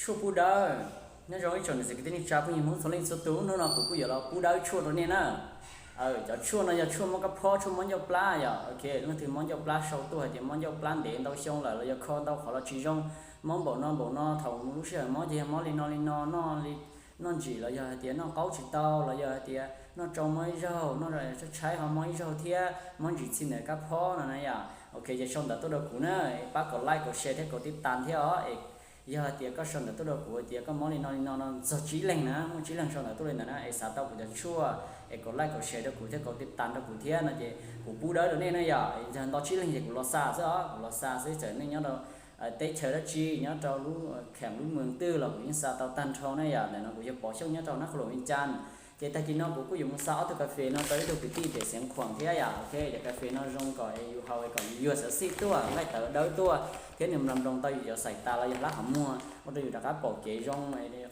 Tshuaj pub dawb. Nyob zoo ib tsoom niam txiv kwv tij neej tsa phooj ywg Hmoob txhua leej txhua tus, hnub no kuv kuj yuav los pub dawb tshuaj rau nej na. Cov tshuaj no yog tshuaj mob kab phob, tshuaj mob ncauj plab yom. Ok, leej twg mob ncauj plab sau tuaj hais tias mob ncauj plab ntev ntau xyoo lawm los yog kho ntau qhov los tsis zoo, mob npaum no npaum no, thaum mus lub sij hawm mob ces yog mob li no li no, noj li, noj ntsim los yog hais tias noj qaub tsis tau los yog hais tias noj tsau mob ib zaug, noj tshaib tshaib ho mob ib zaug thiab mob ntsim txhij ntawm kab phob no na yom. Ok, ces sau ntawv tuaj rau kuv na, pab kom like, kom share thiab kom tij tas thiab os. Yog hais tias koj sau ntawv tuaj rau kuv hais tias koj mob li no li no no txog tsib leeg na, muaj tsib leeg sau ntawv tuaj li ntawd na, es xav tau kuv cov tshuaj, es kom like, kom share rau kuv thiab kom tij tas rau kuv thiab no ces kuv pub dawb rau nej na yom. Yog nto tsib leeg ces kuv los xa xwb os, kuv los xa xwb, txawm nej nyob rau teb chaws dab tsi, nyob rau lub kheem lub mws twg los kuv yeej xa tau tag nrho na yom. Ntawm no kuv yog Pov Xyooj nyob rau Nab Qhua Luam Vias Cas. Ces tag kis no kuv kuj yuav mus xa ob tug kas fes no rau ib tug kwv tij pem Xeev Khuam thiab yom. Ok, cov kas fes no zoo kom yus haus kom yus yuag xav xij tuaj, nqaij tawv dawb tuaj, thiab nws nplo nploos tau yus cov xais tas los yog hlab qhov muag, ua rau yus rov qab pom kev zoo,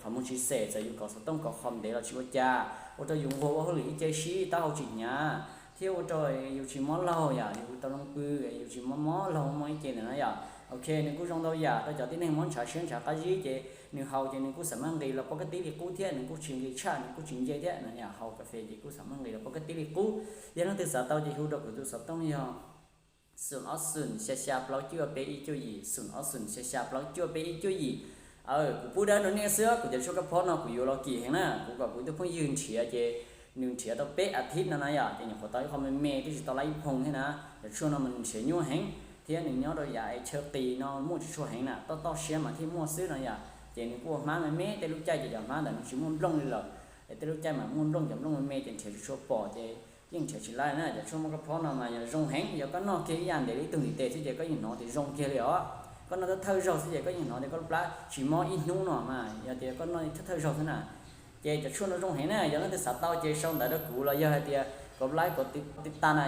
qhov muag tsis xem, txawm yus kov xov tooj kov qhov ntev los tsis ua cas, ua rau yus nquag ua hauj lwm ib ce sib taub hau tsis hnyav, thiab ua rau yus tsis mob laug yom, yus tau zoo pw, yus tsis mob mob laug muaj ib ce ntawm no yom. Ok, nws kuj zoo ntau yam rau cov tib neeg mob ntshav siab ntshav qab zib ces nws haus ces nws kuj xam maj nqis los pov kab tib li qub thiab, nws kuj tsis nqis tshaj, nws kuj tsis nce thiab no yom. Haus kas fes ces kuj xam maj nqis los pov kab tib li qub. Yog leej twg xav tau ces hu rau kuv tus xov tooj yog xoom ob xoom xya xya plaub cuaj peb ib cuaj yim, xoom ob xoom xya xya plaub cuaj peb ib cuaj yim. Kuv pub dawb rau nej xwb, kuv cov tshuaj kab phob no kuv yuav los kim heev na, kuv kom kuv ib tug phooj ywg nrhiav ces nws nrhiav tau peb as thiv no na yom, ces nyuam qhuav tau ib qho me me, twb tsis tau lab ib phooj thiab na. Cov tshuaj no mas nws nrhiav nyuaj heev thiab nws nyob rau yav es chaw qis no muaj tsis tshua heev na, toj toj siab mas thiaj muaj xwb no yom. Ces nws kuj ua hmab me me, tej lub caij ces cov hmab ntawd nws tsis muaj nplooj li lawm, es tej lub caij mas muaj nplooj, cov nplooj me me ces nrhiav tsis tshua pom ces yeej nrhiav tsis lab na. Cov tshuaj mob kab phob no mas yog zoo heev, yog koj noj kiag ib yam ntev li ib tug ntiv tes xwb ces koj yeej hnov tias zoo kiag li os. Koj noj thawj thawj zaug xwb ces koj yeej hnov tias koj lub plab tsis mob ib hnub no mas yog tias koj noj thawj thawj zaug xwb na. Ces cov tshuaj no zoo heev na, yog leej twg xav tau ces sau ntawv rau kuv los yog hais tias kom like kom tij tas na,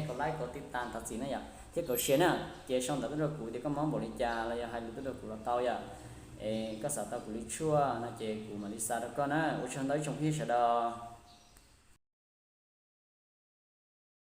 kom like kom tij tas thov txim na yom, thiab kom share na. Ces sau ntawv tuaj rau kuv tias koj mob npaum li cas los yog hais lus tuaj rau kuv los tau yom. Es koj xav tau kuv li tshuaj no ces kuv mam li xa rau koj na. Ua tsaug ntau ib tsoom phooj ywg sawv daws.